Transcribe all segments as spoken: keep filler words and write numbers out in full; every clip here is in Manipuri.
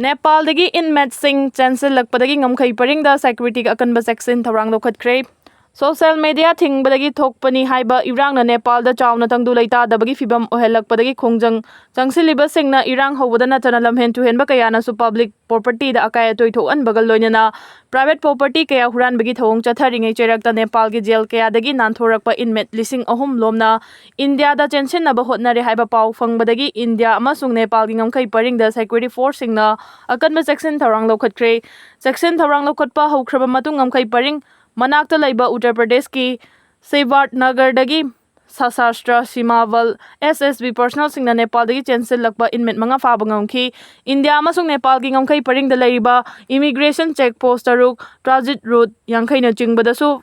ꯅꯦꯄꯥꯜꯗꯒꯤ inmateꯁꯤꯡ ꯆꯦꯟꯁꯤꯜꯂꯛꯄꯗꯒꯤ ꯉꯝꯈꯩ ꯄꯔꯤꯡꯗ securityꯒꯤ ꯑꯀꯟꯕ ꯆꯦꯛꯁꯤꯟ ꯊꯧꯔꯥꯡ ꯂꯧꯈꯠꯈ꯭ꯔꯦ꯫ Social media ꯊꯤꯡꯕꯗꯒꯤ ꯊꯣꯛꯄꯅꯤ ꯍꯥꯏꯕ ꯏꯔꯥꯡꯅ ꯅꯦꯄꯥꯜꯗ ꯆꯥꯎꯅ ꯇꯪꯗꯨ ꯂꯩꯇꯥꯗꯕꯒꯤ ꯐꯤꯚꯝ ꯑꯣꯏꯍꯜꯂꯛꯄꯗꯒꯤ ꯈꯣꯡꯖꯪ ꯆꯪꯁꯤꯜꯂꯤꯕꯁꯤꯡꯅ ꯏꯔꯥꯡ ꯍꯧꯕꯗ ꯅꯠꯇꯅ ꯂꯝꯍꯦꯟ ꯇꯨꯍꯦꯟꯕ ꯀꯌꯥꯅꯁꯨ public propertyꯗ ꯑꯀꯥꯏ ꯑꯇꯣꯏ ꯊꯣꯛꯍꯟꯕꯒ ꯂꯣꯏꯅꯅ private property ꯀꯌꯥ ꯍꯨꯔꯥꯟꯕꯒꯤ ꯊꯧꯑꯣꯡ ꯆꯠꯊꯔꯤꯉꯩ ꯆꯩꯔꯛꯇ ꯅꯦꯄꯥꯜꯒꯤ jail ꯀꯌꯥꯗꯒꯤ ꯅꯥꯟꯊꯣꯔꯛꯄ inmate ꯂꯤꯁꯤꯡ ꯑꯍꯨꯝ ꯂꯣꯝꯅ ꯏꯟꯗꯤꯌꯥꯗ ꯆꯦꯟꯁꯤꯟꯅꯕ ꯍꯣꯠꯅꯔꯦ ꯍꯥꯏꯕ ꯄꯥꯎ ꯐꯪꯕꯗꯒꯤ ꯏꯟꯗꯤꯌꯥ ꯑꯃꯁꯨꯡ ꯅꯦꯄꯥꯜꯒꯤ ꯉꯝꯈꯩ ꯄꯔꯤꯡꯗ security forceꯁꯤꯡꯅ ꯑꯀꯟꯕ ꯆꯦꯛꯁꯤꯟ ꯊꯧꯔꯥꯡ ꯂꯧꯈꯠꯈ꯭ꯔꯦ꯫ ꯆꯦꯛꯁꯤꯟ ꯊꯧꯔꯥꯡ ꯂꯧꯈꯠꯄ ꯍꯧꯈ꯭ꯔꯕ ꯃꯇꯨꯡ ꯉꯝꯈꯩ ꯄꯔꯤꯡ ꯃꯅꯥꯛꯇ ꯂꯩꯕ ꯎꯠꯇꯔ ꯄ꯭ꯔꯗꯦꯁꯀꯤ ꯁꯤꯕꯥꯠ ꯅꯒꯔꯗꯒꯤ ꯁꯁꯥꯁꯇ꯭ꯔ ꯁꯤꯃꯥꯕꯜ, S S B, personnelꯁꯤꯡꯅ ꯅꯦꯄꯥꯜꯗꯒꯤ ꯆꯦꯟꯁꯤꯜꯂꯛꯄ inmate ꯃꯉꯥ ꯐꯥꯕ ꯉꯝꯈꯤ꯫ ꯏꯟꯗꯤꯌꯥ ꯑꯃꯁꯨꯡ ꯅꯦꯄꯥꯜꯒꯤ ꯉꯝꯈꯩ ꯄꯔꯤꯡꯗ ꯂꯩꯔꯤꯕ immigration check post ꯇꯔꯨꯛ, transit route ꯌꯥꯡꯈꯩꯅꯆꯤꯡꯕꯗꯁꯨ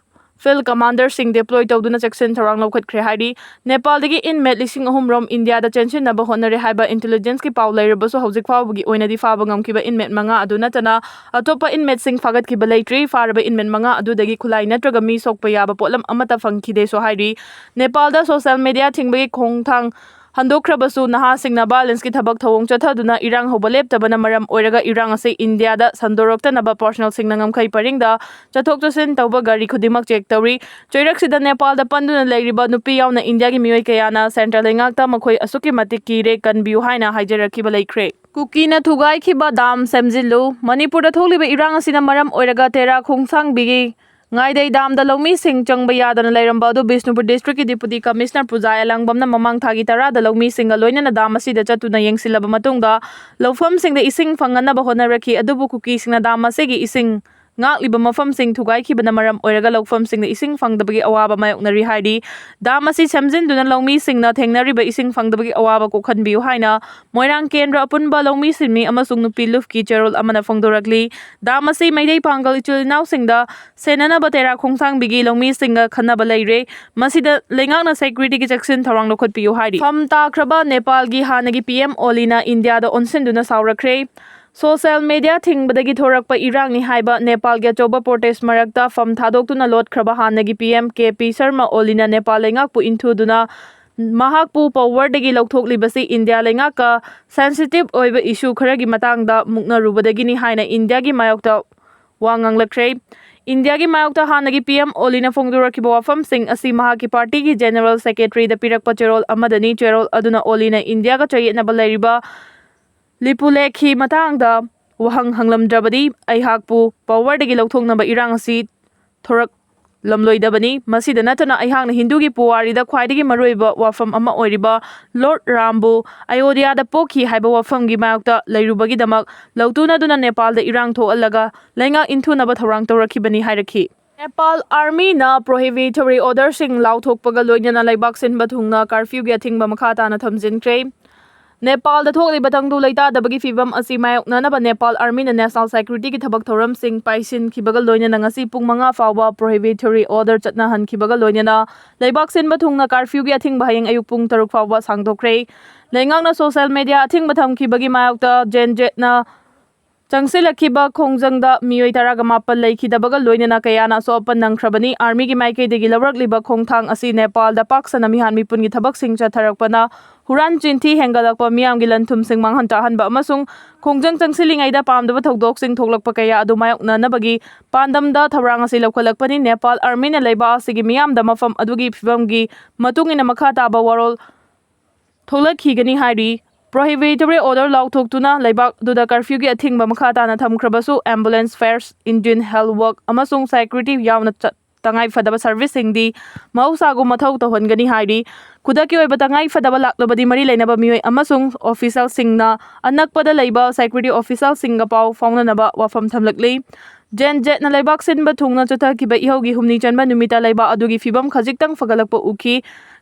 field commanderꯁꯤꯡ deploy ꯇꯧꯗꯨꯅ ꯆꯦꯛꯁꯤꯟ ꯊꯧꯔꯥꯡ ꯂꯧꯈꯠꯈ꯭ꯔꯦ ꯍꯥꯏꯔꯤ꯫ ꯅꯦꯄꯥꯜꯗꯒꯤ inmate ꯂꯤꯁꯤꯡ ꯑꯍꯨꯝ ꯔꯣꯝ ꯏꯟꯗꯤꯌꯥꯗ ꯆꯦꯟꯁꯤꯟꯅꯕ ꯍꯣꯠꯅꯔꯦ ꯍꯥꯏꯕ intelligenceꯀꯤ ꯄꯥꯎ ꯂꯩꯔꯕꯁꯨ ꯍꯧꯖꯤꯛ ꯐꯥꯎꯕꯒꯤ ꯑꯣꯏꯅꯗꯤ ꯐꯥꯕ ꯉꯝꯈꯤꯕ inmate ꯃꯉꯥ ꯑꯗꯨ ꯅꯠꯇꯅ ꯑꯇꯣꯞꯄ inmateꯁꯤꯡ ꯐꯥꯒꯠꯈꯤꯕ ꯂꯩꯇ꯭ꯔꯤ꯫ ꯐꯥꯔꯕ inmate ꯃꯉꯥ ꯑꯗꯨꯗꯒꯤ ꯈꯨꯠꯂꯥꯏ ꯅꯠꯇ꯭ꯔꯒ ꯃꯤ ꯁꯣꯛꯄ ꯌꯥꯕ ꯄꯣꯠꯂꯝ ꯑꯃꯠꯇ ꯐꯪꯈꯤꯗꯦꯁꯨ ꯍꯥꯏꯔꯤ꯫ ꯅꯦꯄꯥꯜꯗ social media ꯊꯤꯡꯕꯒꯤ ꯈꯣꯡꯊꯥꯡ ꯍꯟꯗꯣꯛꯈ꯭ꯔꯕꯁꯨ ꯅꯍꯥꯁꯤꯡꯅ violenceꯀꯤ ꯊꯕꯛ ꯊꯧꯑꯣꯡ ꯆꯠꯊꯗꯨꯅ ꯏꯔꯥꯡ ꯍꯧꯕ ꯂꯦꯞꯇꯕꯅ ꯃꯔꯝ ꯑꯣꯏꯔꯒ ꯏꯔꯥꯡ ꯑꯁꯤ ꯏꯟꯗꯤꯌꯥꯗ ꯁꯟꯗꯣꯔꯛꯇꯅꯕ personnelꯁꯤꯡꯅ ꯉꯝꯈꯩ ꯄꯔꯤꯡꯗ ꯆꯠꯊꯣꯛ ꯆꯠꯁꯤꯟ ꯇꯧꯕ ꯒꯥꯔꯤ ꯈꯨꯗꯤꯡꯃꯛ check ꯇꯧꯔꯤ꯫ ꯆꯩꯔꯛꯁꯤꯗ ꯅꯦꯄꯥꯜꯗ ꯄꯟꯗꯨꯅ ꯂꯩꯔꯤꯕ ꯅꯨꯄꯤ ꯌꯥꯎꯅ ꯏꯟꯗꯤꯌꯥꯒꯤ ꯃꯤꯑꯣꯏ ꯀꯌꯥꯅ central ꯂꯩꯉꯥꯛꯇ ꯃꯈꯣꯏ ꯑꯁꯨꯛꯀꯤ ꯃꯇꯤꯛ ꯀꯤꯔꯦ, ꯀꯟꯕꯤꯌꯨ ꯍꯥꯏꯅ ꯍꯥꯏꯖꯔꯛꯈꯤꯕ ꯂꯩꯈ꯭ꯔꯦ꯫ ꯀꯨꯀꯤꯅ ꯊꯨꯒꯥꯏꯈꯤꯕ dam ꯁꯦꯝꯖꯤꯜꯂꯨ꯫ ꯃꯅꯤꯄꯨꯔꯗ ꯊꯣꯛꯂꯤꯕ ꯏꯔꯥꯡ ꯑꯁꯤꯅ ꯃꯔꯝ ꯑꯣꯏꯔꯒ ꯇꯦꯔꯥ ꯈꯣꯡꯁꯥꯡꯕꯤꯒꯤ ꯉꯥꯏꯗꯩ damꯗ ꯂꯧꯃꯤꯁꯤꯡ ꯆꯪꯕ ꯌꯥꯗꯅ ꯂꯩꯔꯝꯕ ꯑꯗꯨ ꯕꯤꯁꯅꯨꯄꯨꯔ districtꯀꯤ deputy commissioner ꯄꯨꯖꯥ ꯑꯦꯂꯥꯡꯕꯝꯅ ꯃꯃꯥꯡ ꯊꯥꯒꯤ ꯇꯔꯥꯗ ꯂꯧꯃꯤꯁꯤꯡꯒ ꯂꯣꯏꯅꯅ dam ꯑꯁꯤꯗ ꯆꯠꯇꯨꯅ ꯌꯦꯡꯁꯤꯜꯂꯕ ꯃꯇꯨꯡꯗ ꯂꯧꯐꯝꯁꯤꯡꯗ ꯏꯁꯤꯡ ꯐꯪꯅꯅꯕ ꯍꯣꯠꯅꯔꯛꯈꯤ꯫ ꯑꯗꯨꯕꯨ ꯀꯨꯀꯤꯁꯤꯡꯅ dam ꯑꯁꯤꯒꯤ ꯏꯁꯤꯡ ꯉꯥꯛꯂꯤꯕ ꯃꯐꯝꯁꯤꯡ ꯊꯨꯒꯥꯏꯈꯤꯕꯅ ꯃꯔꯝ ꯑꯣꯏꯔꯒ ꯂꯧꯐꯝꯁꯤꯡꯗ ꯏꯁꯤꯡ ꯐꯪꯗꯕꯒꯤ ꯑꯋꯥꯕ ꯃꯥꯌꯣꯛꯅꯔꯤ ꯍꯥꯏꯔꯤ꯫ Dam ꯑꯁꯤ ꯁꯦꯝꯖꯤꯟꯗꯨꯅ ꯂꯧꯃꯤꯁꯤꯡꯅ ꯊꯦꯡꯅꯔꯤꯕ ꯏꯁꯤꯡ ꯐꯪꯗꯕꯒꯤ ꯑꯋꯥꯕ ꯀꯣꯛꯍꯟꯕꯤꯌꯨ ꯍꯥꯏꯅ ꯃꯣꯏꯔꯥꯡ ꯀꯦꯟꯗ꯭ꯔ ꯑꯄꯨꯟꯕ ꯂꯧꯃꯤ ꯁꯤꯟꯃꯤ ꯑꯃꯁꯨꯡ ꯅꯨꯄꯤ ꯂꯨꯞꯀꯤ ꯆꯦꯔꯣꯜ ꯑꯃꯅ ꯐꯣꯡꯗꯣꯔꯛꯂꯤ꯫ Dam ꯑꯁꯤ ꯃꯩꯇꯩ ꯄꯥꯡꯒꯜ ꯏꯆꯤꯜ ꯏꯅꯥꯎꯁꯤꯡꯗ ꯁꯦꯟꯅꯅꯕ ꯇꯦꯔꯥ ꯈꯣꯡꯁꯥꯡꯕꯤꯒꯤ ꯂꯧꯃꯤꯁꯤꯡꯒ ꯈꯟꯅꯕ ꯂꯩꯔꯦ꯫ ꯃꯁꯤꯗ ꯂꯩꯉꯥꯛꯅ securityꯒꯤ ꯆꯦꯛꯁꯤꯟ ꯊꯧꯔꯥꯡ ꯂꯧꯈꯠꯄꯤꯌꯨ ꯍꯥꯏꯔꯤ꯫ ꯐꯝ ꯇꯥꯈ꯭ꯔꯕ ꯅꯦꯄꯥꯜꯒꯤ ꯍꯥꯟꯅꯒꯤ P M ꯑꯣꯂꯤꯅ ꯏꯟꯗꯤꯌꯥꯗ ꯑꯣꯟꯁꯤꯟꯗꯨꯅ ꯁꯥꯎꯔꯛꯈ꯭ꯔꯦ꯫ Social media ꯊꯤꯡꯕꯗꯒꯤ ꯊꯣꯔꯛꯄ ꯏꯔꯥꯡꯅꯤ ꯍꯥꯏꯕ ꯅꯦꯄꯥꯜꯒꯤ ꯑꯆꯧꯕ protest ꯃꯔꯛꯇ ꯐꯝ ꯊꯥꯗꯣꯛꯇꯨꯅ ꯂꯣꯠꯈ꯭ꯔꯕ ꯍꯥꯟꯅꯒꯤ P M K P Sharma ꯑꯣꯂꯤꯅ Nepal ꯂꯩꯉꯥꯛꯄꯨ ꯏꯟꯊꯨꯗꯨꯅ ꯃꯍꯥꯛꯄꯨ ꯄꯋꯔꯗꯒꯤ ꯂꯧꯊꯣꯛꯂꯤꯕꯁꯤ ꯏꯟꯗꯤꯌꯥ ꯂꯩꯉꯥꯛꯀ ꯁꯦꯟꯁꯤꯇꯤꯚ ꯑꯣꯏꯕ ꯏꯁꯨ ꯈꯔꯒꯤ ꯃꯇꯥꯡꯗ ꯃꯨꯛꯅꯔꯨꯕꯗꯒꯤꯅꯤ ꯍꯥꯏꯅ ꯏꯟꯗꯤꯌꯥꯒꯤ ꯃꯥꯌꯣꯛꯇ ꯋꯥ ꯉꯥꯡꯂꯛꯈ꯭ꯔꯦ꯫ ꯏꯟꯗꯤꯌꯥꯒꯤ ꯃꯥꯌꯣꯛꯇ ꯍꯥꯟꯅꯒꯤ ꯄꯤ ꯑꯦꯝ ꯑꯣꯂꯤꯅ ꯐꯣꯡꯗꯣꯔꯛꯈꯤꯕ ꯋꯥꯐꯝꯁꯤꯡ ꯑꯁꯤ ꯃꯍꯥꯛꯀꯤ ꯄꯥꯔꯇꯤꯒꯤ ꯖꯦꯅꯔꯦꯜ ꯁꯦꯀ꯭ꯔꯦꯇꯔꯤꯗ ꯄꯤꯔꯛꯄ ꯆꯦꯔꯣꯜ ꯑꯃꯗꯅꯤ꯫ ꯆꯦꯔꯣꯜ ꯑꯗꯨꯅ ꯑꯣꯂꯤꯅ ꯏꯟꯗꯤꯌꯥꯒ ꯆꯌꯦꯠꯅꯕ ꯂꯩꯔꯤꯕ ꯂꯤꯄꯨꯂꯦꯈꯤ ꯃꯇꯥꯡꯗ ꯋꯥꯍꯪ ꯍꯪꯂꯝꯗ꯭ꯔꯕꯗꯤ ꯑꯩꯍꯥꯛꯄꯨ ꯄꯋꯔꯗꯒꯤ ꯂꯧꯊꯣꯛꯅꯕ ꯏꯔꯥꯡ ꯑꯁꯤ ꯊꯣꯔꯛꯂꯝꯂꯣꯏꯗꯕꯅꯤ꯫ ꯃꯁꯤꯗ ꯅꯠꯇꯅ ꯑꯩꯍꯥꯛꯅ ꯍꯤꯟꯗꯨꯒꯤ ꯄꯨꯋꯥꯔꯤꯗ ꯈ꯭ꯋꯥꯏꯗꯒꯤ ꯃꯔꯨꯑꯣꯏꯕ ꯋꯥꯐꯝ ꯑꯃ ꯑꯣꯏꯔꯤꯕ ꯂꯣꯔꯗ ꯔꯥꯝꯕꯨ ꯑꯌꯣꯙ꯭ꯌꯥꯗ ꯄꯣꯛꯈꯤ ꯍꯥꯏꯕ ꯋꯥꯐꯝꯒꯤ ꯃꯥꯌꯣꯛꯇ ꯂꯩꯔꯨꯕꯒꯤꯗꯃꯛ ꯂꯧꯇꯨꯅꯗꯨꯅ ꯅꯦꯄꯥꯜꯗ ꯏꯔꯥꯡ ꯊꯣꯛꯍꯜꯂꯒ ꯂꯩꯉꯥꯛ ꯏꯟꯊꯨꯅꯕ ꯊꯧꯔꯥꯡ ꯇꯧꯔꯛꯈꯤꯕꯅꯤ ꯍꯥꯏꯔꯛꯈꯤ꯫ ꯅꯦꯄꯥꯜ ꯑꯥꯔꯃꯤꯅ ꯄ꯭ꯔꯣꯍꯤꯕꯤꯇꯣꯔꯤ ꯑꯣꯔꯗꯔꯁꯤꯡ ꯂꯥꯎꯊꯣꯛꯄꯒ ꯂꯣꯏꯅꯅ ꯂꯩꯕꯥꯛ ꯁꯤꯟꯕ ꯊꯨꯡꯅ ꯀꯥꯔꯐ꯭ꯌꯨꯒꯤ ꯑꯊꯤꯡꯕ ꯃꯈꯥ ꯇꯥꯅ ꯊꯝꯖꯤꯟꯈ꯭ꯔꯦ꯫ ꯅꯦꯄꯥꯜꯗ ꯊꯣꯛꯂꯤꯕ ꯇꯪꯗꯨ ꯂꯩꯇꯥꯗꯕꯒꯤ ꯐꯤꯚꯝ ꯑꯁꯤ ꯃꯥꯌꯣꯛꯅꯅꯕ ꯅꯦꯄꯥꯜ ꯑꯥꯔꯃꯤꯅ ꯅꯦꯁꯅꯦꯜ ꯁꯦꯀ꯭ꯌꯨꯔꯤꯇꯤꯒꯤ ꯊꯕꯛ ꯊꯧꯔꯝꯁꯤꯡ ꯄꯥꯏꯁꯤꯟꯈꯤꯕꯒ ꯂꯣꯏꯅꯅ ꯉꯁꯤ ꯄꯨꯡ ꯃꯉꯥ ꯐꯥꯎꯕ ꯄ꯭ꯔꯣꯍꯤꯕꯤꯇꯣꯔꯤ ꯑꯣꯔꯗꯔ ꯆꯠꯅꯍꯟꯈꯤꯕꯒ ꯂꯣꯏꯅꯅ ꯂꯩꯕꯥꯛ ꯁꯤꯟꯕ ꯊꯨꯡꯅ ꯀꯥꯔꯐ꯭ꯌꯨꯒꯤ ꯑꯊꯤꯡꯕ ꯍꯌꯦꯡ ꯑꯌꯨꯛ ꯄꯨꯡ ꯇꯔꯨꯛ ꯐꯥꯎꯕ ꯁꯥꯡꯗꯣꯛꯈ꯭ꯔꯦ꯫ ꯂꯩꯉꯥꯛꯅ ꯁꯣꯁꯤꯌꯦꯜ ꯃꯦꯗꯤꯌꯥ ꯑꯊꯤꯡꯕ ꯊꯝꯈꯤꯕꯒꯤ ꯃꯥꯌꯣꯛꯇ ꯖꯦꯟ ꯖꯦꯠꯅ ꯆꯪꯁꯤꯜꯂꯛꯈꯤꯕ ꯈꯣꯡꯖꯪꯗ ꯃꯤꯑꯣꯏ ꯇꯔꯥꯒ ꯃꯥꯄꯟ ꯂꯩꯈꯤꯗꯕꯒ ꯂꯣꯏꯅꯅ ꯀꯌꯥꯅ ꯑꯁꯣꯛ ꯑꯄꯟ ꯅꯪꯈ꯭ꯔꯕꯅꯤ꯫ ꯑꯥꯔꯃꯤꯒꯤ ꯃꯥꯏꯀꯩꯗꯒꯤ ꯂꯧꯔꯛꯂꯤꯕ ꯈꯣꯡꯊꯥꯡ ꯑꯁꯤ ꯅꯦꯄꯥꯜꯗ ꯄꯥꯛ ꯁꯟꯅ ꯃꯤꯍꯥꯠ ꯃꯤꯄꯨꯟꯒꯤ ꯊꯕꯛꯁꯤꯡ ꯆꯠꯊꯔꯛꯄꯅ ꯍꯨꯔꯥꯟ ꯆꯤꯟꯊꯤ ꯍꯦꯟꯒꯠꯂꯛꯄ, ꯃꯤꯌꯥꯝꯒꯤ ꯂꯟ ꯊꯨꯝꯁꯤꯡ ꯃꯥꯡꯍꯟ ꯇꯥꯍꯟꯕ ꯑꯃꯁꯨꯡ ꯈꯣꯡꯖꯪ ꯆꯪꯁꯤꯜꯂꯤꯉꯩꯗ ꯄꯥꯝꯗꯕ ꯊꯧꯗꯣꯛꯁꯤꯡ ꯊꯣꯛꯂꯛꯄ ꯀꯌꯥ ꯑꯗꯨ ꯃꯥꯌꯣꯛꯅꯅꯕꯒꯤ ꯄꯥꯟꯗꯝꯗ ꯊꯧꯔꯥꯡ ꯑꯁꯤ ꯂꯧꯈꯠꯂꯛꯄꯅꯤ꯫ ꯅꯦꯄꯥꯜ ꯑꯥꯔꯃꯤꯅ ꯂꯩꯕꯥꯛ ꯑꯁꯤꯒꯤ ꯃꯤꯌꯥꯝꯗ ꯃꯐꯝ ꯑꯗꯨꯒꯤ ꯐꯤꯕꯝꯒꯤ ꯃꯇꯨꯡ ꯏꯟꯅ ꯃꯈꯥ ꯇꯥꯕ ꯋꯥꯔꯣꯜ ꯊꯣꯛꯂꯛꯈꯤꯒꯅꯤ ꯍꯥꯏꯔꯤ꯫ ꯄ꯭ꯔꯣꯍꯤꯕꯤꯇꯣꯔꯤ ꯑꯣꯔꯗꯔ ꯂꯥꯎꯊꯣꯛꯇꯨꯅ ꯂꯩꯕꯥꯛ ꯑꯗꯨꯗ ꯀꯔꯐ꯭ꯌꯨꯒꯤ ꯑꯊꯤꯡꯕ ꯃꯈꯥ ꯇꯥꯅ ꯊꯝꯈ꯭ꯔꯕꯁꯨ, ambulance, fire engine, health work ꯑꯃꯁꯨꯡ ꯁꯦꯀ꯭ꯌꯨꯔꯤꯇꯤ ꯌꯥꯎꯅ ꯆꯠ-, ꯇꯉꯥꯏ ꯐꯗꯕ ꯁꯔꯚꯤꯁꯁꯤꯡꯗꯤ ꯃꯍꯧꯁꯥꯒꯨꯝ ꯃꯊꯧ ꯇꯧꯍꯟꯒꯅꯤ ꯍꯥꯏꯔꯤ꯫ ꯈꯨꯗꯛꯀꯤ ꯑꯣꯏꯕ ꯇꯉꯥꯏ ꯐꯗꯕ ꯂꯥꯛꯂꯕꯗꯤ ꯃꯔꯤ ꯂꯩꯅꯕ ꯃꯤꯑꯣꯏ ꯑꯃꯁꯨꯡ ꯑꯣꯐꯤꯁꯤꯌꯦꯜꯁꯤꯡꯅ ꯑꯅꯛꯄꯗ ꯂꯩꯕ ꯁꯦꯀ꯭ꯌꯨꯔꯤꯇꯤ ꯑꯣꯐꯤꯁꯤꯌꯦꯜꯁꯤꯡꯒ ꯄꯥꯎ ꯐꯥꯎꯅꯅꯕ ꯋꯥꯐꯝ ꯊꯝꯂꯛꯂꯤ꯫ ꯖꯦꯟ ꯖꯦꯠꯅ ꯂꯩꯕꯥꯛ ꯁꯤꯟꯕ ꯊꯨꯡꯅ ꯆꯠꯊꯈꯤꯕ ꯏꯍꯧꯒꯤ ꯍꯨꯝꯅꯤ ꯆꯟꯕ ꯅꯨꯃꯤꯠꯇ ꯂꯩꯕꯥꯛ ꯑꯗꯨꯒꯤ ꯐꯤꯕꯝ ꯈꯖꯤꯛꯇꯪ ꯐꯒꯠꯂꯛꯄ ꯎꯈꯤ꯫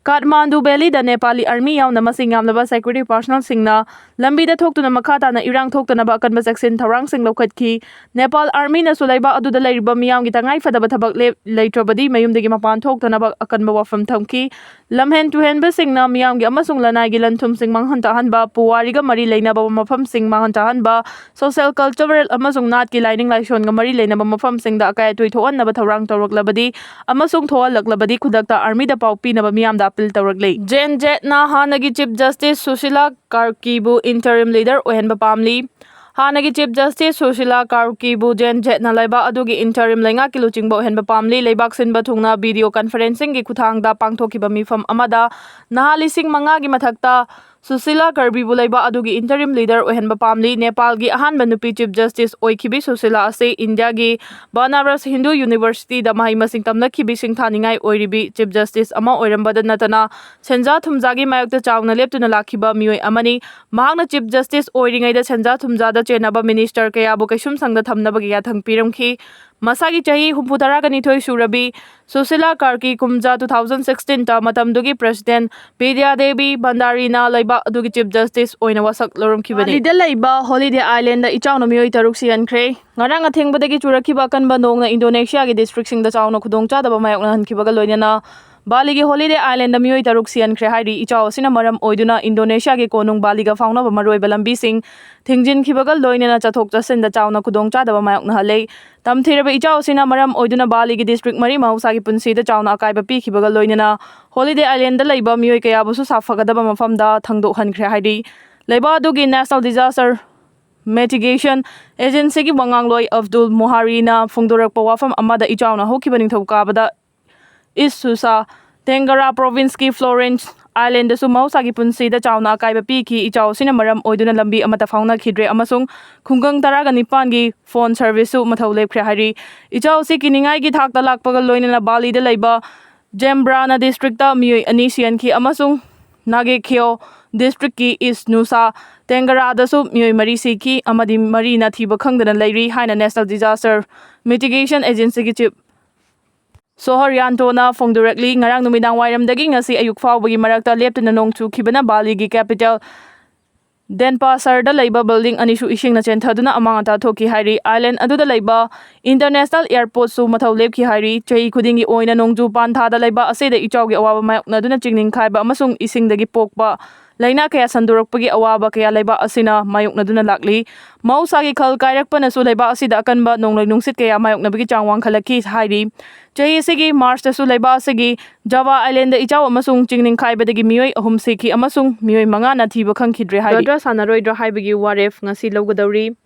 ꯀꯥꯊꯃꯥꯟꯗꯨ ꯚꯦꯂꯤꯗ ꯅꯦꯄꯥꯂꯤ ꯑꯥꯔꯃꯤ ꯌꯥꯎꯅ ꯃꯁꯤꯡ ꯌꯥꯝꯂꯕ ꯁꯦꯀ꯭ꯌꯨꯔꯤꯇꯤ ꯄꯥꯔꯁꯣꯅꯦꯜꯁꯤꯡꯅ ꯂꯝꯕꯤꯗ ꯊꯣꯛꯇꯨꯅ ꯃꯈꯥ ꯇꯥꯅ ꯏꯔꯥꯡ ꯊꯣꯛꯇꯅꯕ ꯑꯀꯟꯕ ꯆꯦꯛꯁꯤꯟ ꯊꯧꯔꯥꯡꯁꯤꯡ ꯂꯧꯈꯠꯈꯤ꯫ ꯅꯦꯄꯥꯜ ꯑꯥꯔꯃꯤꯅꯁꯨ ꯂꯩꯕꯥꯛ ꯑꯗꯨꯗ ꯂꯩꯔꯤꯕ ꯃꯤꯌꯥꯝꯒꯤ ꯇꯉꯥꯏ ꯐꯗꯕ ꯊꯕꯛ ꯂꯦꯞ-, ꯂꯩꯇ꯭ꯔꯕꯗꯤ ꯃꯌꯨꯝꯗꯒꯤ ꯃꯄꯥꯟ ꯊꯣꯛꯇꯅꯕ ꯑꯀꯟꯕ ꯋꯥꯐꯝ ꯊꯝꯈꯤ꯫ ꯂꯝꯍꯦꯟ ꯇꯨꯍꯦꯟꯕꯁꯤꯡꯅ ꯃꯤꯌꯥꯝꯒꯤ ꯑꯃꯁꯨꯡ ꯂꯅꯥꯏꯒꯤ ꯂꯟ ꯊꯨꯝꯁꯤꯡ ꯃꯥꯡꯍꯟ ꯇꯥꯍꯟꯕ, ꯄꯨꯋꯥꯔꯤꯒ ꯃꯔꯤ ꯂꯩꯅꯕ ꯃꯐꯝꯁꯤꯡ ꯃꯥꯡꯍꯟ ꯇꯥꯍꯟꯕ, ꯁꯣꯁꯤꯌꯦꯜ, ꯀꯜꯆꯔꯦꯜ ꯑꯃꯁꯨꯡ ꯅꯥꯠꯀꯤ ꯂꯥꯏꯅꯤꯡ ꯂꯥꯏꯁꯣꯟꯒ ꯃꯔꯤ ꯂꯩꯅꯕ ꯃꯐꯝꯁꯤꯡꯗ ꯑꯀꯥꯏ ꯑꯇꯣꯏ ꯊꯣꯛꯍꯟꯅꯕ ꯊꯧꯔꯥꯡ ꯇꯧꯔꯛꯂꯕꯗꯤ ꯑꯃꯁꯨꯡ ꯊꯣꯛꯍꯜꯂꯛꯂꯕꯗꯤ ꯈꯨꯗꯛꯇ ꯑꯥꯔꯃꯤꯗ ꯄꯥꯎ ꯄꯤꯅꯕ ꯃꯤꯌꯥꯝꯗ ꯑꯄꯤꯜ ꯇꯧꯔꯛꯂꯤ꯫ ꯖꯦꯟ ꯖꯦꯠꯅ ꯍꯥꯟꯅꯒꯤ Chief Justice Sushila ꯀꯥꯔꯀꯤꯕꯨ interim leader ꯑꯣꯏꯍꯟꯕ ꯄꯥꯝꯂꯤ꯫ ꯍꯥꯟꯅꯒꯤ Chief Justice ꯁꯨꯁꯤꯂꯥ ꯀꯥꯔꯀꯤꯕꯨ ꯖꯦꯟ ꯖꯦꯠꯅ ꯂꯩꯕꯥꯛ ꯑꯗꯨꯒꯤ interim ꯂꯩꯉꯥꯛꯀꯤ ꯂꯨꯆꯤꯡꯕ ꯑꯣꯏꯍꯟꯕ ꯄꯥꯝꯂꯤ꯫ ꯂꯩꯕꯥꯛ ꯁꯤꯟꯕ ꯊꯨꯡꯅ video conferencingꯒꯤ ꯈꯨꯠꯊꯥꯡꯗ ꯄꯥꯡꯊꯣꯛꯈꯤꯕ ꯃꯤꯐꯝ ꯑꯃꯗ ꯅꯍꯥ ꯂꯤꯁꯤꯡ ꯃꯉꯥꯒꯤ ꯃꯊꯛꯇ ꯁꯨꯁꯤꯂꯥ ꯀꯥꯔꯕꯤꯕꯨ ꯂꯩꯕꯥꯛ ꯑꯗꯨꯒꯤ interim leader ꯑꯣꯏꯍꯟꯕ ꯄꯥꯝꯂꯤ꯫ ꯅꯦꯄꯥꯜꯒꯤ ꯑꯍꯥꯟꯕ ꯅꯨꯄꯤ Chief Justice ꯑꯣꯏꯈꯤꯕꯤ ꯁꯨꯁꯤꯂꯥ ꯑꯁꯤ ꯏꯟꯗꯤꯌꯥꯒꯤ ꯕꯅꯥꯔꯁ ꯍꯤꯟꯗꯨ ꯌꯨꯅꯤꯚꯔꯁꯤꯇꯤꯗ ꯃꯍꯩ ꯃꯁꯤꯡ ꯇꯝꯂꯛꯈꯤꯕꯤ ꯁꯤꯡꯊꯥꯅꯤꯡꯉꯥꯏ ꯑꯣꯏꯔꯤꯕꯤ Chief Justice ꯑꯃ ꯑꯣꯏꯔꯝꯕꯗ ꯅꯠꯇꯅ ꯁꯦꯟꯖꯥ ꯊꯨꯝꯖꯥꯒꯤ ꯃꯥꯌꯣꯛꯇ ꯆꯥꯎꯅ ꯂꯦꯞꯇꯨꯅ ꯂꯥꯛꯈꯤꯕ ꯃꯤꯑꯣꯏ ꯑꯃꯅꯤ꯫ ꯃꯍꯥꯛꯅ Chief Justice ꯑꯣꯏꯔꯤꯉꯩꯗ ꯁꯦꯟꯖꯥ ꯊꯨꯝꯖꯥꯗ ꯆꯦꯟꯅꯕ minister ꯀꯌꯥꯕꯨ ꯀꯩꯁꯨꯝꯁꯪꯗ ꯊꯝꯅꯕꯒꯤ ꯌꯥꯊꯪ ꯄꯤꯔꯝꯈꯤ꯫ ꯃꯁꯥꯒꯤ ꯆꯍꯤ ꯍꯨꯝꯐꯨ ꯇꯔꯥꯒ ꯅꯤꯊꯣꯏ ꯁꯨꯔꯕꯤ ꯁꯨꯁꯤꯂꯥ ꯀꯥꯔꯀꯤ ꯀꯨꯝꯖꯥ two thousand sixteenꯇ ꯃꯇꯝꯗꯨꯒꯤ President ꯕꯤꯗ꯭ꯌꯥ ꯗꯦꯕꯤ ꯚꯟꯗꯥꯔꯤꯅ ꯂꯩꯕꯥꯛ ꯑꯗꯨꯒꯤ Chief Justice ꯑꯣꯏꯅ ꯋꯥꯁꯛ ꯂꯧꯔꯝꯈꯤꯕꯅꯤ꯫ ꯕꯥꯂꯤꯗ ꯂꯩꯕ Holiday Islandꯗ ꯏꯆꯥꯎꯅ ꯃꯤꯑꯣꯏ ꯇꯔꯨꯛ ꯁꯤꯍꯟꯈ꯭ꯔꯦ꯫ ꯉꯔꯥꯡ ꯑꯊꯦꯡꯕꯗ ꯆꯨꯔꯛꯈꯤꯕ ꯑꯀꯟꯕ ꯅꯣꯡꯅ ꯏꯟꯗꯣꯅꯦꯁꯤꯌꯥꯒꯤ districtꯁꯤꯡꯗ ꯆꯥꯎꯅ ꯈꯨꯗꯣꯡꯆꯥꯗꯕ ꯃꯥꯌꯣꯛꯅꯍꯟꯈꯤꯕꯒ ꯂꯣꯏꯅꯅ ꯕꯥꯂꯤꯒꯤ Holiday Islandꯗ ꯃꯤꯑꯣꯏ ꯇꯔꯨꯛ ꯁꯤꯍꯟꯈ꯭ꯔꯦ ꯍꯥꯏꯔꯤ꯫ ꯏꯆꯥꯎ ꯑꯁꯤꯅ ꯃꯔꯝ ꯑꯣꯏꯗꯨꯅ ꯏꯟꯗꯣꯅꯦꯁꯤꯌꯥꯒꯤ ꯀꯣꯅꯨꯡ ꯕꯥꯂꯤꯒ ꯐꯥꯎꯅꯕ ꯃꯔꯨꯑꯣꯏꯕ ꯂꯝꯕꯤꯁꯤꯡ ꯊꯤꯡꯖꯤꯟꯈꯤꯕꯒ ꯂꯣꯏꯅꯅ ꯆꯠꯊꯣꯛ ꯆꯠꯁꯤꯟꯗ ꯆꯥꯎꯅ ꯈꯨꯗꯣꯡꯆꯥꯗꯕ ꯃꯥꯌꯣꯛꯅꯍꯜꯂꯦ꯫ ꯇꯝꯊꯤꯔꯕ ꯏꯆꯥꯎ ꯑꯁꯤꯅ ꯃꯔꯝ ꯑꯣꯏꯗꯨꯅ ꯕꯥꯂꯤꯒꯤ district ꯃꯔꯤ ꯃꯍꯧꯁꯥꯒꯤ ꯄꯨꯟꯁꯤꯗ ꯆꯥꯎꯅ ꯑꯀꯥꯏꯕ ꯄꯤꯈꯤꯕꯒ ꯂꯣꯏꯅꯅ Holiday Islandꯗ ꯂꯩꯕ ꯃꯤꯑꯣꯏ ꯀꯌꯥꯕꯨꯁꯨ ꯁꯥꯐꯒꯗꯕ ꯃꯐꯝꯗ ꯊꯪꯗꯣꯛꯍꯟꯈ꯭ꯔꯦ ꯍꯥꯏꯔꯤ꯫ ꯂꯩꯕꯥꯛ ꯑꯗꯨꯒꯤ National Disaster Mitigation Agencyꯒꯤ ꯋꯥꯉꯥꯡꯂꯣꯏ ꯑꯕꯗꯨꯜ ꯃꯨꯍꯥꯔꯤꯅ ꯐꯣꯡꯗꯣꯔꯛꯄ ꯋꯥꯐꯝ ꯑꯃꯗ ꯏꯆꯥꯎꯅ ꯍꯧꯈꯤꯕ ꯅꯤꯡꯊꯧꯀꯥꯕꯗ East Nusa Tenggara Provinceꯀꯤ Florence Islandꯗꯁꯨ ꯃꯍꯧꯁꯥꯒꯤ ꯄꯨꯟꯁꯤꯗ ꯆꯥꯎꯅ ꯑꯀꯥꯏꯕ ꯄꯤꯈꯤ꯫ ꯏꯆꯥꯎ ꯑꯁꯤꯅ ꯃꯔꯝ ꯑꯣꯏꯗꯨꯅ ꯂꯝꯕꯤ ꯑꯃꯠꯇ ꯐꯥꯎꯅꯈꯤꯗ꯭ꯔꯦ ꯑꯃꯁꯨꯡ ꯈꯨꯡꯒꯪ ꯇꯔꯥꯒ ꯅꯤꯄꯥꯟꯒꯤ phone serviceꯁꯨ ꯃꯊꯧ ꯂꯦꯞꯈ꯭ꯔꯦ ꯍꯥꯏꯔꯤ꯫ ꯏꯆꯥꯎ ꯑꯁꯤ ꯀꯤꯅꯤꯡꯉꯥꯏꯒꯤ ꯊꯥꯛꯇ ꯂꯥꯛꯄꯒ ꯂꯣꯏꯅꯅ ꯕꯥꯂꯤꯗ ꯂꯩꯕ Jembrana districtꯇ ꯃꯤꯑꯣꯏ ꯑꯅꯤ ꯁꯤꯍꯟꯈꯤ ꯑꯃꯁꯨꯡ Nagekeo districtꯀꯤ East Nusa Tenggaradaꯁꯨ ꯃꯤꯑꯣꯏ ꯃꯔꯤ ꯁꯤꯈꯤ ꯑꯃꯗꯤ ꯃꯔꯤꯅ ꯊꯤꯕ ꯈꯪꯗꯅ ꯂꯩꯔꯤ ꯍꯥꯏꯅ National Disaster Mitigation Agencyꯒꯤ Chief ꯁꯣꯍꯔ ꯌꯥꯟꯇꯣꯅ ꯐꯣꯡꯗꯣꯔꯛꯂꯤ꯫ ꯉꯔꯥꯡ ꯅꯨꯃꯤꯗꯥꯡ ꯋꯥꯏꯔꯝꯗꯒꯤ ꯉꯁꯤ ꯑꯌꯨꯛ ꯐꯥꯎꯕꯒꯤ ꯃꯔꯛꯇ ꯂꯦꯞꯇꯅ ꯅꯣꯡ ꯆꯨꯈꯤꯕꯅ ꯕꯥꯂꯤꯒꯤ capital ꯗꯦꯟꯄꯥꯁꯔꯗ ꯂꯩꯕ building ꯑꯅꯤꯁꯨ ꯏꯁꯤꯡꯅ ꯆꯦꯟꯊꯗꯨꯅ ꯑꯃꯥꯡ ꯑꯇꯥ ꯊꯣꯛꯈꯤ ꯍꯥꯏꯔꯤ꯫ Island ꯑꯗꯨꯗ ꯂꯩꯕ international airportꯁꯨ ꯃꯊꯧ ꯂꯦꯞꯈꯤ ꯍꯥꯏꯔꯤ꯫ ꯆꯍꯤ ꯈꯨꯗꯤꯡꯒꯤ ꯑꯣꯏꯅ ꯅꯣꯡꯖꯨ ꯄꯥꯟꯊꯥꯗ ꯂꯩꯕ ꯑꯁꯤꯗ ꯏꯆꯥꯎꯒꯤ ꯑꯋꯥꯕ ꯃꯥꯌꯣꯛꯅꯗꯨꯅ ꯆꯤꯡ ꯅꯤꯡꯈꯥꯏꯕ ꯑꯃꯁꯨꯡ ꯏꯁꯤꯡꯗꯒꯤ ꯄꯣꯛꯄ ꯂꯩꯅꯥ ꯀꯌꯥ ꯁꯟꯗꯣꯔꯛꯄꯒꯤ ꯑꯋꯥꯕ ꯀꯌꯥ ꯂꯩꯕꯥꯛ ꯑꯁꯤꯅ ꯃꯥꯌꯣꯛꯅꯗꯨꯅ ꯂꯥꯛꯂꯤ꯫ ꯃꯍꯧꯁꯥꯒꯤ ꯈꯜ ꯀꯥꯏꯔꯛꯄꯅꯁꯨ ꯂꯩꯕꯥꯛ ꯑꯁꯤꯗ ꯑꯀꯟꯕ ꯅꯣꯡꯂꯩ ꯅꯨꯡꯁꯤꯠ ꯀꯌꯥ ꯃꯥꯌꯣꯛꯅꯕꯒꯤ ꯆꯥꯡ ꯋꯥꯡꯈꯠꯂꯛꯈꯤ ꯍꯥꯏꯔꯤ꯫ ꯆꯍꯤ ꯑꯁꯤꯒꯤ ꯃꯥꯔꯆꯇꯁꯨ ꯂꯩꯕꯥꯛ ꯑꯁꯤꯒꯤ ꯖꯥꯚꯥ ꯑꯥꯏꯂꯦꯟꯗ ꯏꯆꯥꯎ ꯑꯃꯁꯨꯡ ꯆꯤꯡ ꯅꯤꯡꯈꯥꯏꯕꯗꯒꯤ ꯃꯤꯑꯣꯏ ꯑꯍꯨꯝ ꯁꯤꯈꯤ ꯑꯃꯁꯨꯡ ꯃꯤꯑꯣꯏ ꯃꯉꯥꯅ ꯊꯤꯕ ꯈꯪꯈꯤꯗ꯭ꯔꯦ ꯍꯥꯏꯔꯤ꯫ ꯁꯥꯟꯅꯔꯣꯏꯗ꯭ꯔꯥ ꯍꯥꯏꯕꯒꯤ ꯋꯥꯔꯦꯞ ꯉꯁꯤ ꯂꯧꯒꯗꯧꯔꯤ꯫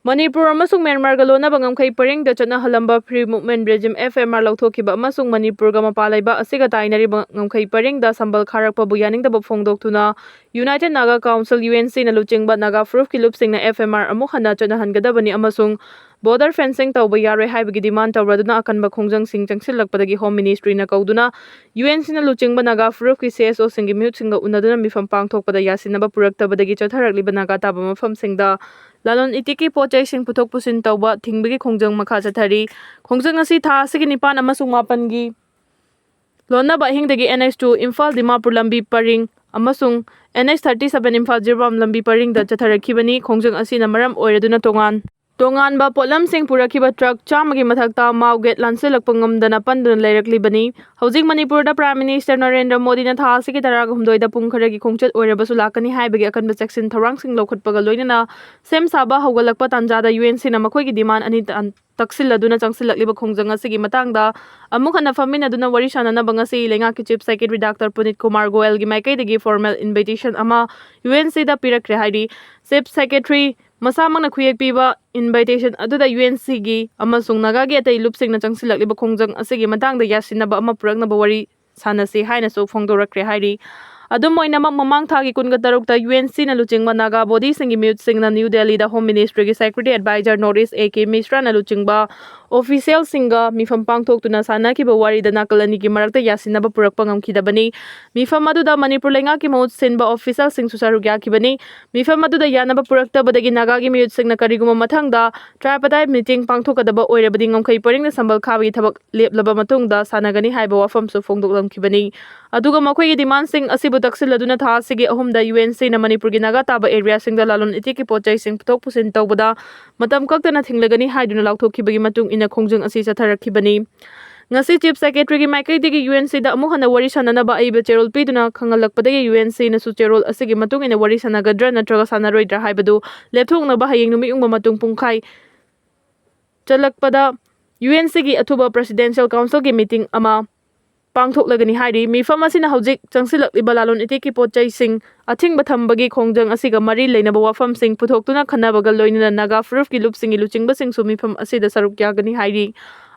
ꯃꯅꯤꯄꯨꯔ ꯑꯃꯁꯨꯡ ꯃ꯭ꯌꯥꯟꯃꯥꯔꯒ ꯂꯣꯟꯅꯕ ꯉꯝꯈꯩ ꯄꯔꯤꯡꯗ ꯆꯠꯅꯍꯜꯂꯝꯕ Free Movement Regime, F M R, ꯂꯧꯊꯣꯛꯈꯤꯕ ꯑꯃꯁꯨꯡ ꯃꯅꯤꯄꯨꯔꯒ ꯃꯄꯥꯟ ꯂꯩꯕꯥꯛ ꯑꯁꯤꯒ ꯇꯥꯏꯅꯔꯤꯕ ꯉꯝꯈꯩ ꯄꯔꯤꯡꯗ ꯁꯝꯕꯜ ꯈꯥꯔꯛꯄꯕꯨ ꯌꯥꯅꯤꯡꯗꯕ ꯐꯣꯡꯗꯣꯛꯇꯨꯅ United Naga Council, U N C, ꯅ ꯂꯨꯆꯤꯡꯕ ꯅꯥꯒꯥ ꯐꯨꯔꯨꯞꯀꯤ ꯂꯨꯞꯁꯤꯡꯅ F M R ꯑꯃꯨꯛ ꯍꯟꯅ ꯆꯠꯅꯍꯟꯒꯗꯕꯅꯤ ꯑꯃꯁꯨꯡ border fencing ꯇꯧꯕ ꯌꯥꯔꯣꯏ ꯍꯥꯏꯕꯒꯤ demand ꯇꯧꯔꯗꯨꯅ ꯑꯀꯟꯕ ꯈꯣꯡꯖꯪꯁꯤꯡ ꯆꯪꯁꯤꯜꯂꯛꯄꯗꯒꯤ Home Ministry ꯅ ꯀꯧꯗꯨꯅ U N C ꯅ ꯂꯨꯆꯤꯡꯕ ꯅꯥꯒꯥ ꯐꯨꯔꯨꯞꯀꯤ C S O ꯁꯤꯡꯒꯤ ꯃꯤꯍꯨꯠꯁꯤꯡꯒ ꯎꯅꯗꯨꯅ ꯃꯤꯐꯝ ꯄꯥꯡꯊꯣꯛꯄꯗ ꯌꯥꯁꯤꯟꯅꯕ ꯄꯨꯔꯛꯇꯕꯗꯒꯤ ꯆꯠꯊꯔꯛꯂꯤꯕ ꯅꯥꯒꯥ ꯇꯥꯕ ꯃꯐꯝꯁꯤꯡꯗ ꯂꯂꯣꯟ ꯏꯇꯤꯛꯀꯤ ꯄꯣꯠ ꯆꯩꯁꯤꯡ ꯄꯨꯊꯣꯛ ꯄꯨꯁꯤꯟ ꯇꯧꯕ ꯊꯤꯡꯕꯒꯤ ꯈꯣꯡꯖꯪ ꯃꯈꯥ ꯆꯠꯊꯔꯤ꯫ ꯈꯣꯡꯖꯪ ꯑꯁꯤ ꯊꯥ ꯑꯁꯤꯒꯤ ꯅꯤꯄꯥꯟ ꯑꯃꯁꯨꯡ ꯃꯥꯄꯟꯒꯤ ꯂꯣꯟꯅꯕ ꯑꯍꯤꯡꯗꯒꯤ N H two Imphal Dimapur ꯂꯝꯕꯤ ꯄꯔꯤꯡ ꯑꯃꯁꯨꯡ N H thirty seven Imphal Jiribam ꯂꯝꯕꯤ ꯄꯔꯤꯡꯗ ꯆꯠꯊꯔꯛꯈꯤꯕꯅꯤ꯫ ꯈꯣꯡꯖꯪ ꯑꯁꯤꯅ ꯃꯔꯝ ꯑꯣꯏꯔꯗꯨꯅ ꯇꯣꯉꯥꯟ ꯇꯣꯉꯥꯟꯕ ꯄꯣꯠꯂꯝꯁꯤꯡ ꯄꯨꯔꯛꯈꯤꯕ ꯇ꯭ꯔꯛ ꯆꯥꯝꯃꯒꯤ ꯃꯊꯛꯇ ꯃꯥꯎ ꯒꯦꯠ ꯂꯥꯟꯁꯤꯜꯂꯛꯄ ꯉꯝꯗꯅ ꯄꯟꯗꯨꯅ ꯂꯩꯔꯛꯂꯤꯕꯅꯤ꯫ ꯍꯧꯖꯤꯛ ꯃꯅꯤꯄꯨꯔꯗ Prime Minister ꯅꯔꯦꯟꯗ꯭ꯔ ꯃꯣꯗꯤꯅ ꯊꯥ ꯑꯁꯤꯒꯤ ꯇꯔꯥꯍꯨꯝꯗꯣꯏꯗ ꯄꯨꯡ ꯈꯔꯒꯤ ꯈꯣꯡꯆꯠ ꯑꯣꯏꯔꯕꯁꯨ ꯂꯥꯛꯀꯅꯤ ꯍꯥꯏꯕꯒꯤ ꯑꯀꯟꯕ ꯆꯦꯛꯁꯤꯟ ꯊꯧꯔꯥꯡꯁꯤꯡ ꯂꯧꯈꯠꯄꯒ ꯂꯣꯏꯅꯅ ꯁꯦꯝ ꯁꯥꯕ ꯍꯧꯒꯠꯂꯛꯄ ꯇꯥꯟꯖꯥꯗ U N C ꯅ ꯃꯈꯣꯏꯒꯤ demand ꯑꯅꯤ ꯇꯥꯟ-, ꯇꯛꯁꯤꯜꯂꯗꯨꯅ ꯆꯪꯁꯤꯜꯂꯛꯂꯤꯕ ꯈꯣꯡꯖꯪ ꯑꯁꯤꯒꯤ ꯃꯇꯥꯡꯗ ꯑꯃꯨꯛ ꯍꯟꯅ ꯐꯝꯃꯤꯟꯅꯗꯨꯅ ꯋꯥꯔꯤ ꯁꯥꯟꯅꯅꯕ ꯉꯁꯤ ꯂꯩꯉꯥꯛꯀꯤ Chief Secretary Doctor Puneet Kumar Goel ꯒꯤ ꯃꯥꯏꯀꯩꯗꯒꯤ formal invitation ꯑꯃ U N C ꯗ ꯄꯤꯔꯛꯈ꯭ꯔꯦ ꯍꯥꯏꯔꯤ꯫ Chief Secretary ꯃꯁꯥꯃꯛꯅ ꯈꯨꯌꯦꯛ ꯄꯤꯕ invitation ꯑꯗꯨꯗ U N C ꯒꯤ ꯑꯃꯁꯨꯡ ꯅꯥꯒꯥꯒꯤ ꯑꯇꯩ ꯂꯨꯞꯁꯤꯡꯅ ꯆꯪꯁꯤꯜꯂꯛꯂꯤꯕ ꯈꯣꯡꯖꯪ ꯑꯁꯤꯒꯤ ꯃꯇꯥꯡꯗ ꯌꯥꯁꯤꯟꯅꯕ ꯑꯃ ꯄꯨꯔꯛꯅꯕ ꯋꯥꯔꯤ ꯁꯥꯟꯅꯁꯤ ꯍꯥꯏꯅꯁꯨ ꯐꯣꯡꯗꯣꯔꯛꯈ꯭ꯔꯦ ꯍꯥꯏꯔꯤ꯫ ꯑꯗꯨꯝ ꯑꯣꯏꯅꯃꯛ, ꯃꯃꯥꯡ ꯊꯥꯒꯤ ꯀꯨꯟꯒ ꯇꯔꯨꯛꯇ U N C ꯅ ꯂꯨꯆꯤꯡꯕ ꯅꯥꯒꯥ body ꯁꯤꯡꯒꯤ ꯃꯤꯍꯨꯠꯁꯤꯡꯅ New Delhi ꯗ Home Ministry ꯒꯤ Secretary Advisor North East A K Mishra ꯅ ꯂꯨꯆꯤꯡꯕ official ꯁꯤꯡꯒ ꯃꯤꯐꯝ ꯄꯥꯡꯊꯣꯛꯇꯨꯅ ꯁꯥꯟꯅꯈꯤꯕ ꯋꯥꯔꯤꯗ ꯅꯥꯀꯜ ꯑꯅꯤꯒꯤ ꯃꯔꯛꯇ ꯌꯥꯁꯤꯟꯅꯕ ꯄꯨꯔꯛꯄ ꯉꯝꯈꯤꯗꯕꯅꯤ꯫ ꯃꯤꯐꯝ ꯑꯗꯨꯗ ꯃꯅꯤꯄꯨꯔ ꯂꯩꯉꯥꯛꯀꯤ ꯃꯍꯨꯠ ꯁꯤꯟꯕ official ꯁꯤꯡꯁꯨ ꯁꯔꯨꯛ ꯌꯥꯈꯤꯕꯅꯤ꯫ ꯃꯤꯐꯝ ꯑꯗꯨꯗ ꯌꯥꯅꯕ ꯄꯨꯔꯛꯇꯕꯗꯒꯤ ꯅꯥꯒꯥꯒꯤ ꯃꯤꯍꯨꯠꯁꯤꯡꯅ ꯀꯔꯤꯒꯨꯝꯕ ꯃꯊꯪꯗ tripartite meeting ꯄꯥꯡꯊꯣꯛꯀꯗꯕ ꯑꯣꯏꯔꯕꯗꯤ ꯉꯝꯈꯩ ꯄꯔꯤꯡꯗ ꯁꯝꯕꯜ ꯈꯥꯕꯒꯤ ꯊꯕꯛ ꯂꯦꯞꯂꯕ ꯃꯇꯨꯡꯗ ꯁꯥꯟꯅꯒꯅꯤ ꯍꯥꯏꯕ ꯋꯥꯐꯝꯁꯨ ꯐꯣꯡꯗꯣꯛꯂꯝꯈꯤꯕꯅꯤ꯫ ꯑꯗꯨꯒ ꯃꯈꯣꯏꯒꯤ demand ꯁꯤꯡ ꯑꯁꯤꯕꯨ ꯇꯛꯁꯤꯜꯂꯗꯨꯅ ꯊꯥ ꯑꯁꯤꯒꯤ ꯑꯍꯨꯝꯗ U N C ꯅ ꯃꯅꯤꯄꯨꯔꯒꯤ ꯅꯥꯒꯥ ꯇꯥꯕ area ꯁꯤꯡꯗ ꯂꯂꯣꯟ ꯏꯇꯤꯛꯀꯤ ꯄꯣꯠ ꯆꯩꯁꯤꯡ ꯄꯨꯊꯣꯛ ꯄꯨꯁꯤꯟ ꯇꯧꯕꯗ ꯃꯇꯝ ꯀꯛꯇꯅ ꯊꯤꯡꯂꯒꯅꯤ ꯍꯥꯏꯗꯨꯅ ꯂꯥꯎꯊꯣꯛꯈꯤꯕꯒꯤ ꯃꯇꯨꯡ ꯏꯟꯅ ꯈꯣꯡꯖꯪ ꯑꯁꯤ ꯆꯠꯊꯔꯛꯈꯤꯕꯅꯤ꯫ ꯉꯁꯤ Chief Secretary ꯒꯤ ꯃꯥꯏꯀꯩꯗꯒꯤ U N C ꯗ ꯑꯃꯨꯛ ꯍꯟꯅ ꯋꯥꯔꯤ ꯁꯥꯟꯅꯅꯕ ꯑꯏꯕ ꯆꯦꯔꯣꯜ ꯄꯤꯗꯨꯅ ꯈꯪꯍꯜꯂꯛꯄꯗꯒꯤ U N C ꯅꯁꯨ ꯆꯦꯔꯣꯜ ꯑꯁꯤꯒꯤ ꯃꯇꯨꯡ ꯏꯟꯅ ꯋꯥꯔꯤ ꯁꯥꯟꯅꯒꯗ꯭ꯔꯥ ꯅꯠꯇ꯭ꯔꯒ ꯁꯥꯟꯅꯔꯣꯏꯗ꯭ꯔꯥ ꯍꯥꯏꯕꯗꯨ ꯂꯦꯞꯊꯣꯛꯅꯕ ꯍꯌꯦꯡ ꯅꯨꯃꯤꯠ ꯌꯨꯡꯕ ꯃꯇꯨꯡ ꯄꯨꯡꯈꯥꯏ ꯆꯠꯂꯛꯄꯗ U N C ꯒꯤ ꯑꯊꯨꯕ Presidential Council ꯒꯤ meeting ꯑꯃ ꯄꯥꯡꯊꯣꯛꯂꯒꯅꯤ ꯍꯥꯏꯔꯤ꯫ ꯃꯤꯐꯝ ꯑꯁꯤꯅ ꯍꯧꯖꯤꯛ ꯆꯪꯁꯤꯜꯂꯛꯂꯤꯕ ꯂꯂꯣꯟ ꯏꯇꯤꯛꯀꯤ ꯄꯣꯠ ꯆꯩꯁꯤꯡ ꯑꯊꯤꯡꯕ ꯊꯝꯕꯒꯤ ꯈꯣꯡꯖꯪ ꯑꯁꯤꯒ ꯃꯔꯤ ꯂꯩꯅꯕ ꯋꯥꯐꯝꯁꯤꯡ ꯄꯨꯊꯣꯛꯇꯨꯅ ꯈꯟꯅꯕꯒ ꯂꯣꯏꯅꯅ ꯅꯥꯒꯥ ꯐꯨꯔꯨꯞꯀꯤ ꯂꯨꯞꯁꯤꯡꯒꯤ ꯂꯨꯆꯤꯡꯕꯁꯤꯡꯁꯨ ꯃꯤꯐꯝ ꯑꯁꯤꯗ ꯁꯔꯨꯛ ꯌꯥꯒꯅꯤ ꯍꯥꯏꯔꯤ꯫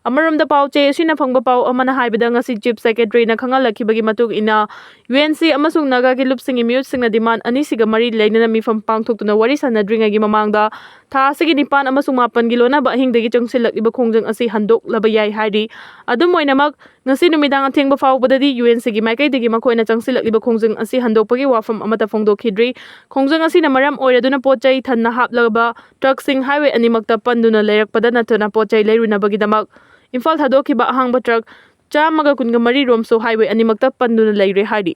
ꯑꯃꯔꯣꯝꯗ, ꯄꯥꯎ ꯆꯦ ꯑꯁꯤꯅ ꯐꯪꯕ ꯄꯥꯎ ꯑꯃꯅ ꯍꯥꯏꯕꯗ, ꯉꯁꯤ Chief Secretary ꯅ ꯈꯪꯍꯜꯂꯛꯈꯤꯕꯒꯤ ꯃꯇꯨꯡ ꯏꯟꯅ, U N C ꯑꯃꯁꯨꯡ ꯅꯥꯒꯥꯒꯤ ꯂꯨꯞꯁꯤꯡꯒꯤ ꯃꯤꯍꯨꯠꯁꯤꯡꯅ demand ꯑꯅꯤꯁꯤꯒ ꯃꯔꯤ ꯂꯩꯅꯅ ꯃꯤꯐꯝ ꯄꯥꯡꯊꯣꯛꯇꯨꯅ ꯋꯥꯔꯤ ꯁꯥꯟꯅꯗ꯭ꯔꯤꯉꯩꯒꯤ ꯃꯃꯥꯡꯗ ꯊꯥ ꯑꯁꯤꯒꯤ ꯅꯤꯄꯥꯟ ꯑꯃꯁꯨꯡ ꯃꯥꯄꯟꯒꯤ ꯂꯣꯟꯅꯕ ꯑꯍꯤꯡꯗꯒꯤ ꯆꯪꯁꯤꯜꯂꯛꯂꯤꯕ ꯈꯣꯡꯖꯪ ꯑꯁꯤ ꯍꯟꯗꯣꯛꯂꯕ ꯌꯥꯏ ꯍꯥꯏꯔꯤ꯫ ꯑꯗꯨꯝ ꯑꯣꯏꯅꯃꯛ, ꯉꯁꯤ ꯅꯨꯃꯤꯗꯥꯡ ꯑꯊꯦꯡꯕ ꯐꯥꯎꯕꯗꯗꯤ U N C ꯒꯤ ꯃꯥꯏꯀꯩꯗꯒꯤ ꯃꯈꯣꯏꯅ ꯆꯪꯁꯤꯜꯂꯛꯂꯤꯕ ꯈꯣꯡꯖꯪ ꯑꯁꯤ ꯍꯟꯗꯣꯛꯄꯒꯤ ꯋꯥꯐꯝ ꯑꯃꯠꯇ ꯐꯣꯡꯗꯣꯛꯈꯤꯗ꯭ꯔꯤ꯫ ꯈꯣꯡꯖꯪ ꯑꯁꯤꯅ ꯃꯔꯝ ꯑꯣꯏꯔꯗꯨꯅ ꯄꯣꯠ ꯆꯩ ꯊꯟꯅ ꯍꯥꯞꯂꯕ truck ꯁꯤꯡ highway ꯑꯅꯤꯃꯛꯇ ꯄꯟꯗꯨꯅ ꯂꯩꯔꯛꯄꯗ ꯅꯠꯇꯅ ꯄꯣꯠ ꯆꯩ ꯂꯩꯔꯨꯅꯕꯒꯤꯗꯃꯛ ꯏꯝꯐꯥꯜ ꯊꯥꯗꯣꯛꯈꯤꯕ ꯑꯍꯥꯡꯕ truck ꯆꯥꯝꯃꯒ ꯀꯨꯟꯒ ꯃꯔꯤ ꯔꯣꯝꯁꯨ highway ꯑꯅꯤꯃꯛꯇ ꯄꯟꯗꯨꯅ ꯂꯩꯔꯦ ꯍꯥꯏꯔꯤ꯫